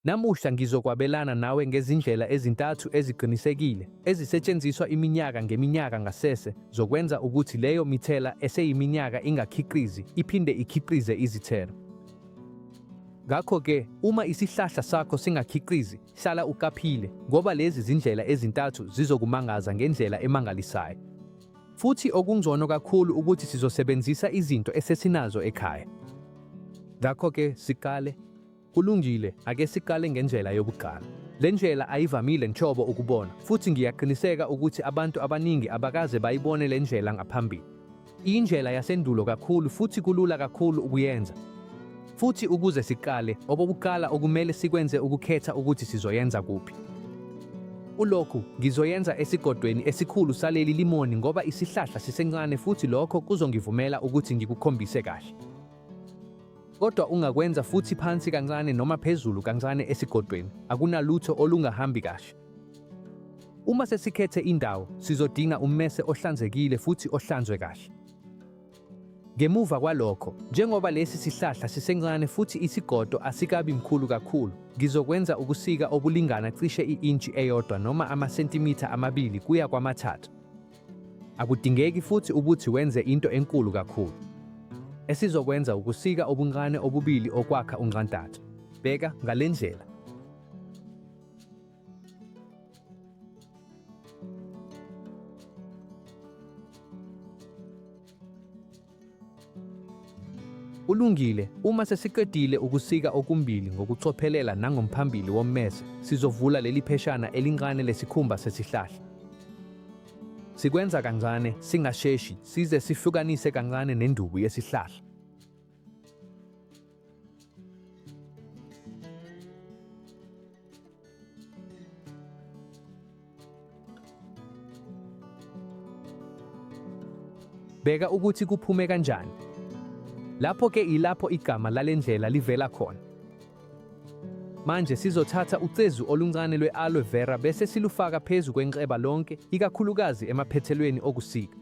Namuhla ngizokwabelana nawe ngezindlela ezintathu eziqinisekile, ezisetshenziswa iminyaka ngeminyaka ngasese, zokwenza ukuthi leyo mithela eseyiminyaka ingakhiqizi iphinde ikhiqize izithelo. Ngakho-ke, uma isihlahla sakho singakhiqizi, hlala uqaphile, ngoba lezi zindlela ezintathu zizokumangaza ngendlela emangalisayo. Futhi okungcono kakhulu ukuthi sizosebenzisa izinto esesinazo ekhaya. Ngakho-ke, siqale. Kulungile, ake siqale ngendlela yokuqala. Le ndlela ayivamile nhlobo ukubona, futhi ngiyaqiniseka ukuthi abantu abaningi abakaze bayibone le ndlela ngaphambili. Iyindlela yasendulo kakhulu futhi kulula kakhulu ukuyenza. Futhi ukuze siqale, okokuqala okumele sikwenze ukukhetha ukuthi sizoyenza kuphi. Kulokhu, ngizoyenza esigodweni esikhulu saleli limoni ngoba isihlahla sisencane futhi lokho kuzongivumela ukuthi ngikukhombise kahle. Kodwa ungakwenza futhi phansi kancane noma phezulu kancane esigodweni, akunalutho olungahambi kahle. Uma sesikhethe indawo, sizodinga ummese ohlanzekile futhi ohlanzwe kahle. Ngemuva kwalokho, njengoba lesi sihlahla sisencane futhi isigodo asikabi mkhulu kakhulu, ngizokwenza ukusika okulingana cishe i-intshi eyodwa noma amasentimitha 2 kuya kwama-3. Akudingeki futhi ukuthi wenze into enkulu kakhulu. Esizokwenza ukusika obuncane obubili okwakha unxantathu. Bheka ngale ndlela. Kulungile, uma sesiqedile ukusika okumbili ngokucophelela nangomphambili wommese, sizovula leli pheshana elincane lesikhumba sesihlahla. Sikwenza kancane, singasheshi, size sihlukanise kancane nenduku yesihlahla. Bheka ukuthi kuphume kanjani. Lapho ke ilapho igama lalendlela livela khona. Manje sizothatha ucezu oluncane lwe-aloe vera bese silufaka phezu kwenxeba lonke, ikakhulukazi emaphethelweni okusika.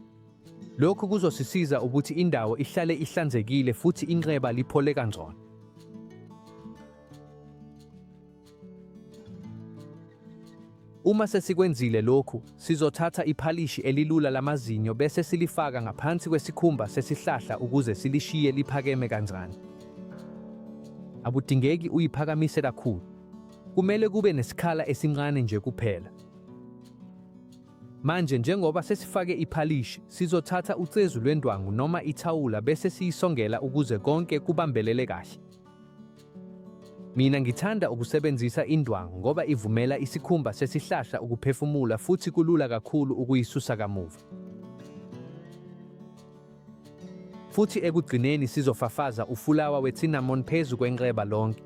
Lokhu kuzosisiza ukuthi indawo ihlale ihlanzekile futhi inxeba liphole kangcono. Uma sesikwenzile lokhu, sizothatha iphalishi elilula lamazinyo bese silifaka ngaphansi kwesikhumba sesihlahla ukuze silishiye liphakeme kancane. Akudingeki uyiphakamise kakhulu. Kumele kube nesikhala esincane nje kuphela. Manje njengoba sesifake iphalishi, sizothatha ucezu lwendwangu noma ithawula bese siyisongela ukuze konke kubambelele kahle. Mina ngithanda ukusebenzisa indwangu ngoba ivumela isikhumba sesihlahla ukuphefumula futhi kulula kakhulu ukuyisusa kamuva. Futhi ekugcineni sizofafaza ufulawa we-cinnamon phezu kwenxeba lonke.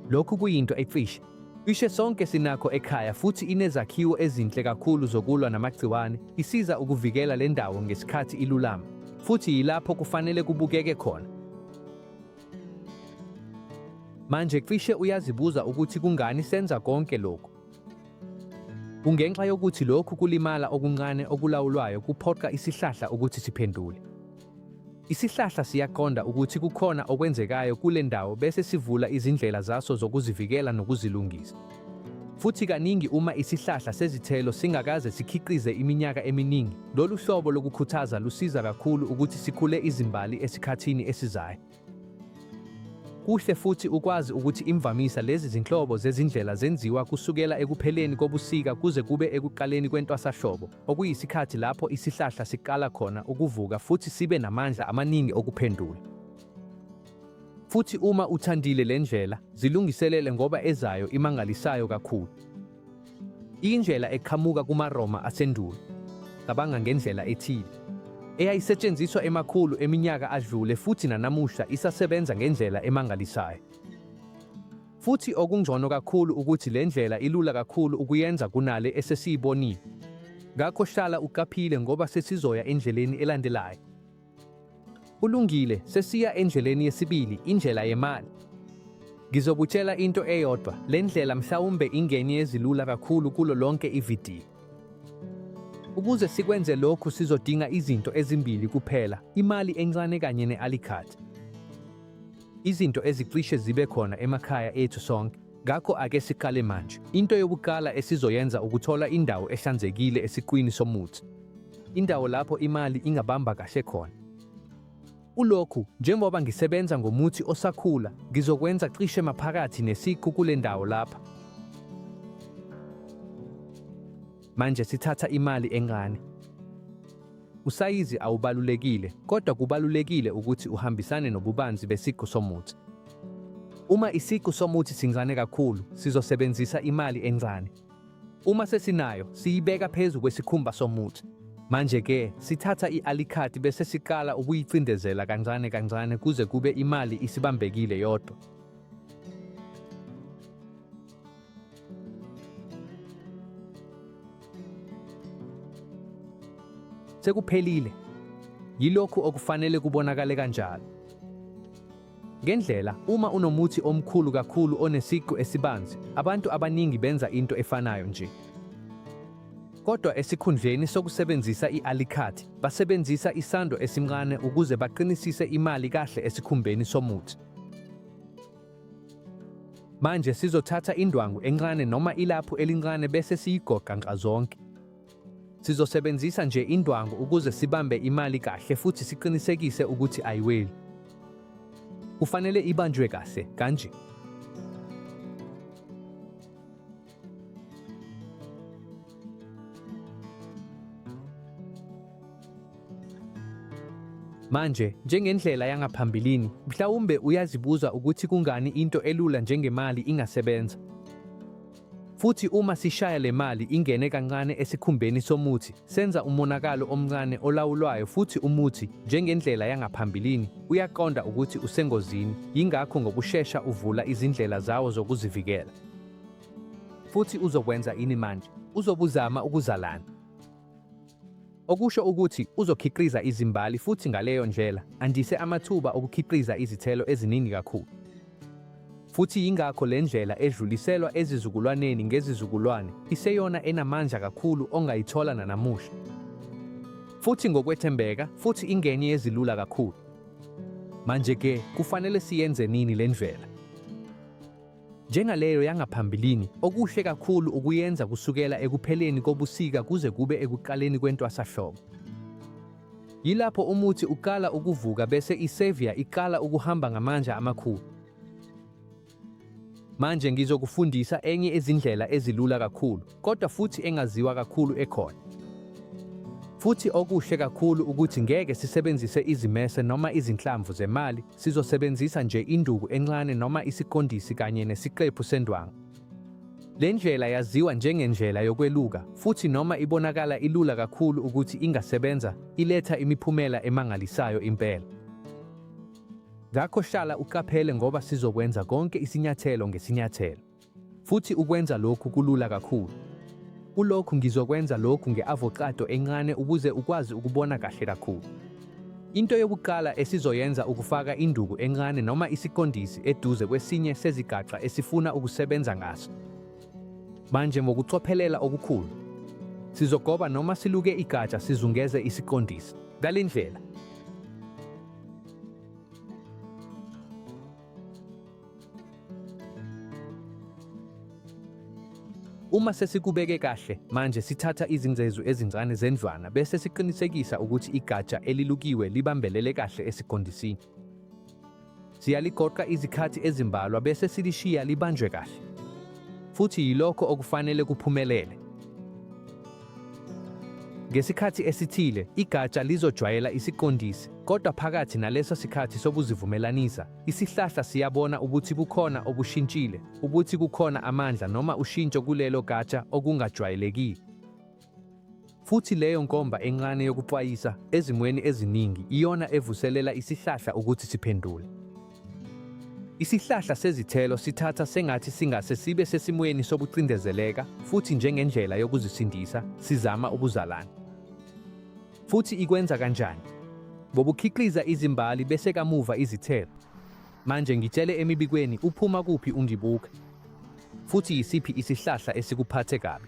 Lokhu kuyinto ecishe cishe sonke sinakho ekhaya futhi inezakhiwo ezinhle kakhulu zokulwa namagciwane, isiza ukuvikela le ndawo ngesikhathi ilulama. Futhi yilapho kufanele kubukeke khona. Manje cishe uyazibuza ukuthi kungani senza konke lokhu. Kungenxa yokuthi lokhu kulimala okuncane okulawulwayo kuphoqa isihlahla ukuthi siphendule. Isihlahla siyaqonda ukuthi kukhona okwenzekayo kule ndawo bese sivula izindlela zaso zokuzivikela nokuzilungisa. Futhi kaningi uma isihlahla sezithelo singakaze sikhiqize iminyaka eminingi, lolu hlobo lokukhuthaza lusiza kakhulu ukuthi sikhule izimbali esikhathini esizayo. Kuhle futhi ukwazi ukuthi imvamisa lezi zinhlobo zezindlela zenziwa kusukela ekupheleni kobusika kuze kube ekuqaleni kwentwasahlobo, okuyisikhathi lapho isihlahla siqala khona ukuvuka futhi sibe namandla amaningi okuphendula. Futhi uma uthandile le ndlela, zilungiselele ngoba ezayo imangalisayo kakhulu. Iyindlela eqhamuka kumaRoma asendulo. Cabanga ngendlela ethile eyayisetshenziswa emakhulu eminyaka adlule futhi nanamuhla isasebenza ngendlela emangalisayo. Futhi okungcono kakhulu ukuthi le ndlela ilula kakhulu ukuyenza kunale esesiyibonile. Ngakho hlala uqaphile ngoba sesizoya endleleni elandelayo. Kulungile, sesiya endleleni yesibili, indlela yemali. Ngizokutshela into eyodwa, le ndlela mhlawumbe ingenye yezilula kakhulu kulo lonke ividiyo. Ukuze sikwenze lokhu sizodinga izinto ezimbili kuphela, imali encane kanye ne-alicut. Izinto ezicishe zibe khona emakhaya ethu sonke. Ngakho ake siqale manje. Into yokuqala esizoyenza ukuthola indawo ehlanzekile esiqwini somuthi. Indawo lapho imali ingabamba kahle khona. Kulokhu, njengoba ngisebenza ngomuthi osakhula, ngizokwenza cishe maphakathi nesiqu kule ndawo lapha. Manje sithatha imali encane. Usayizi awubalulekile, kodwa kubalulekile ukuthi uhambisane nobubanzi besiqu somuthi. Uma isiqu somuthi sincane kakhulu, sizosebenzisa imali encane. Uma sesinayo, siyibeka phezu kwesikhumba somuthi. Manje-ke, sithatha i-alikhati bese siqala ukuyicindezela kancane kancane kuze kube imali isibambekile yodwa. Sekuphelile. Yilokhu okufanele kubonakale kanjalo. Ngendlela, uma unomuthi omkhulu kakhulu onesiqu esibanzi, abantu abaningi benza into efanayo nje. Kodwa esikhundleni sokusebenzisa i-alikhathi, basebenzisa isando esincane ukuze baqinisise imali kahle esikhumbeni somuthi. Manje sizothatha indwangu encane noma ilaphu elincane bese siyigoqa nxazonke. Sizosebenzisa nje indwangu ukuze sibambe imali kahle futhi siqinisekise ukuthi ayiweli. Kufanele ibanjwe kahle kanje. Manje, njengendlela yangaphambilini, mhlawumbe uyazibuza ukuthi kungani into elula njengemali ingasebenza. Futhi uma sishaya le mali ingene kancane esikhumbeni somuthi, senza umonakalo omncane olawulwayo futhi umuthi, njengendlela yangaphambilini, uyaqonda ukuthi usengozini, yingakho ngokushesha uvula izindlela zawo zokuzivikela. Futhi uzokwenza ini manje? Uzobuzama ukuzalana. Okusho ukuthi uzokhiqiza izimbali futhi ngaleyo ndlela andise amathuba okukhiqiza izithelo eziningi kakhulu. Futhi yingakho le ndlela edluliselwa ezizukulwaneni ngezizukulwane iseyona enamandla kakhulu ongayithola nanamuhla. Futhi ngokwethembeka, futhi ingenye yezilula kakhulu. Manje-ke kufanele siyenze nini le ndlela? Njengaleyo yangaphambilini, okuhle kakhulu ukuyenza kusukela ekupheleni kobusika kuze kube ekuqaleni kwentwasahlobo. Yilapho umuthi uqala ukuvuka bese isevia iqala ukuhamba ngamandla amakhulu. Manje ngizokufundisa enye ezindlela ezilula kakhulu, kodwa futhi engaziwa kakhulu ekhona. Futhi okuhle kakhulu ukuthi ngeke sisebenzise izimese noma izinhlamvu zemali, sizosebenzisa nje induku encane noma isiqondisi kanye nesiqephu sendwangu. Le ndlela yaziwa njengendlela yokweluka, futhi noma ibonakala ilula kakhulu ukuthi ingasebenza, iletha imiphumela emangalisayo impela. Ngakho hlala uqaphele ngoba sizokwenza konke isinyathelo ngesinyathelo. Futhi ukwenza lokhu kulula kakhulu. Kulokhu ngizokwenza lokhu nge-avocado encane ukuze ukwazi ukubona kahle kakhulu. Into yokuqala esizoyenza ukufaka induku encane noma isiqondisi eduze kwesinye sezigaxa esifuna ukusebenza ngaso. Manje ngokucophelela okukhulu, sizogoba noma siluke igatsha sizungeze isiqondisi. Ngale ndlela. Uma sesikubeke kahle, manje sithatha izingcezu ezincane zendlwana bese siqinisekisa ukuthi igatsha elilukiwe libambelele kahle esiqondisini. Siyaligoqa izikhathi ezimbalwa bese silishiya libanjwe kahle. Futhi yilokho okufanele kuphumelele. Ngesikhathi esithile, igatsha lizojwayela isiqondisi, kodwa phakathi naleso sikhathi sokuzivumelanisa, Isihlahla siyabona ukuthi kukhona okushintshile, ukuthi kukhona amandla noma ushintsho kulelo gatsha okungajwayelekile. Futhi leyo nkomba encane yokuxwayisa, ezimweni eziningi, iyona evuselela isihlahla ukuthi siphendule. Isihlahla sezithelo sithatha sengathi singase sibe sesimweni sokucindezeleka, futhi njengendlela yokuzisindisa, sizama ukuzalana. Futhi ikwenza kanjani? Ngokukhiqiza izimbali bese kamuva izithelo. Manje ngitshele emibikweni uphuma kuphi ungibuka. Futhi yisiphi isihlahla esikuphathe kabi?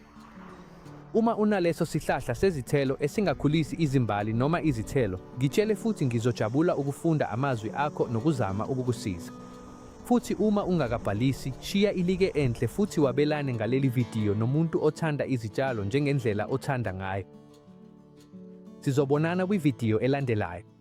Uma unaleso sihlahla sezithelo esingakhulisi izimbali noma izithelo, ngitshele futhi ngizojabula ukufunda amazwi akho nokuzama ukukusiza. Futhi uma ungakabhalisi, shiya ilike enhle futhi wabelane ngaleli vidiyo nomuntu othanda izitshalo njengendlela othanda ngayo. Sizobonana kwividiyo elandelayo.